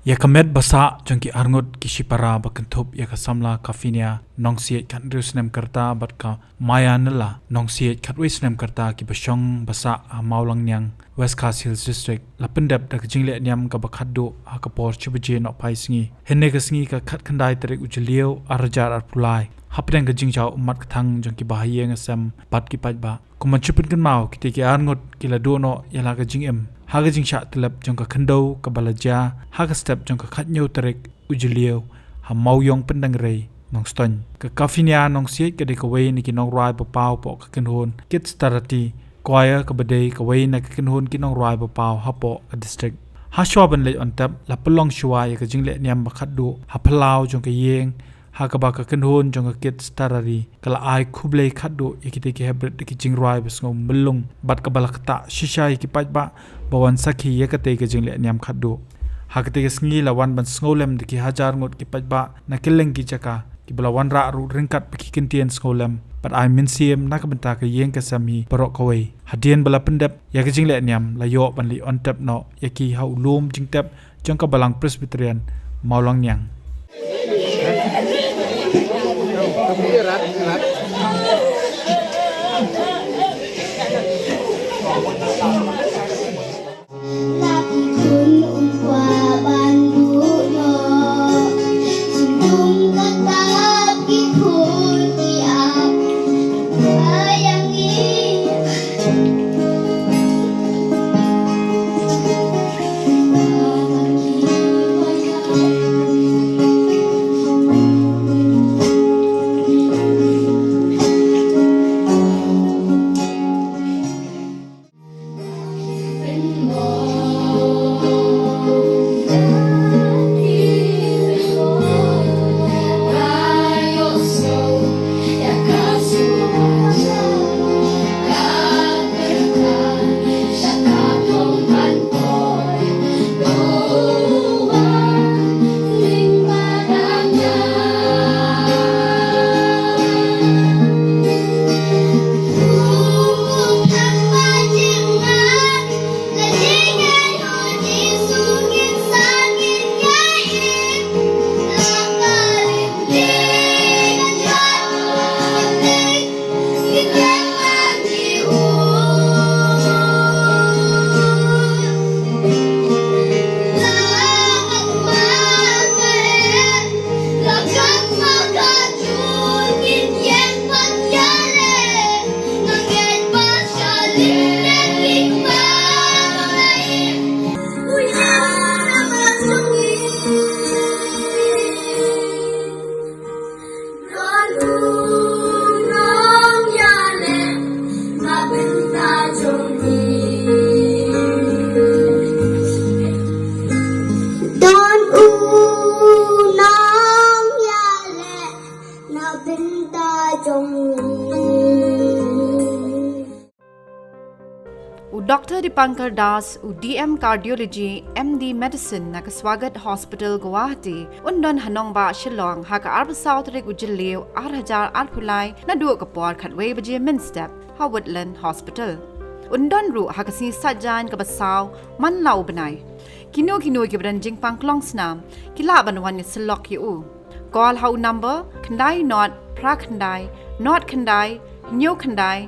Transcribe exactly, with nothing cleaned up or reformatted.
Ïa ka met ba sah jong ki arngut ki shipara ba kynthup ïa ka samla Kafinia Nongsiej khathynriew snem ka rta bad ka Mayanila Nongsiej khatwei snem ka rta kiba shong ba sah ha Mawlangniang, West Khasi Hills District, la pyndep da ka jingleh niam kaba khatduh ha ka por shi baje nohphai sngi. Hynne ka sngi ka khatkhyndai tarik u Jylliew arhajar arphew lai, hapdeng ka jingjaw ummat kthang jong ki bahaïing hasem bad ki paidbah. Kum ban shu pynkynmaw, kitei ki arngut ki la duh noh ïa la ka jingim ha ka jingshah tyllep jong ka khyndew kaba la jia ha ka step jong ka khathynñiew tarik u Jylliew ha Mawiong Pyndengrei, Nongstoiñ. Ka Kafinia Nongsiej ka dei kawei na ki nongrwai ba paw hapoh ka kynhun Kit Starati Choir, kaba dei kawei na ka kynhun ki nongrwai ba paw hapoh ka district. Hashwa ban leit on tep, la pynlong shuwa ïa ka jingleh niam ba khatduh ha phyllaw jong ka ïing, ha kaba ka kynhun jong ka Kit Starati ka la ai khublei khatduh ïa kitei ki heprit da ki jingrwai ba sngewmyllung bad kaba la ktah shisha ïa ki paidbah ba wan sakhi ïa katei ka jingleh niam khatduh. Ha katei ka sngi la wan ban sngewlem da ki hajar ngut ki paidbah na kylleng ki jaka, kiba la wanrah ruh ryngkat bad ki kyntien sngewlem bad ai mynsiem na ka bynta ka ïing ka sem hi baroh kawei. Hadien ba la pyndep ïa ka jingleh niam, la ïoh ban leit on tep noh ïa ki ha u lum jingtep jong ka Balang Presbyterian Mawlangniang. Don u nongïaleh na bynta jong ngi. U Doctor Dipankar Das, u D M Cardiology, M D Medicine na ka Swagat Hospital, Guwahati, un don ha nongbah Shillong ha ka arphew saw tarik u Jylliew arhajar arphew lai naduh ka por khatwei baje mynstep ha Woodland Hospital. Un don ruh ha ka sngi Saitjaiñ kaba saw man la u bnai. Kino kino kiba don jingpang klong snam ki lah ban wan ïasyllok ïa u. Call ha u number khyndai nod phra khyndai nod khyndai hynñiew khyndai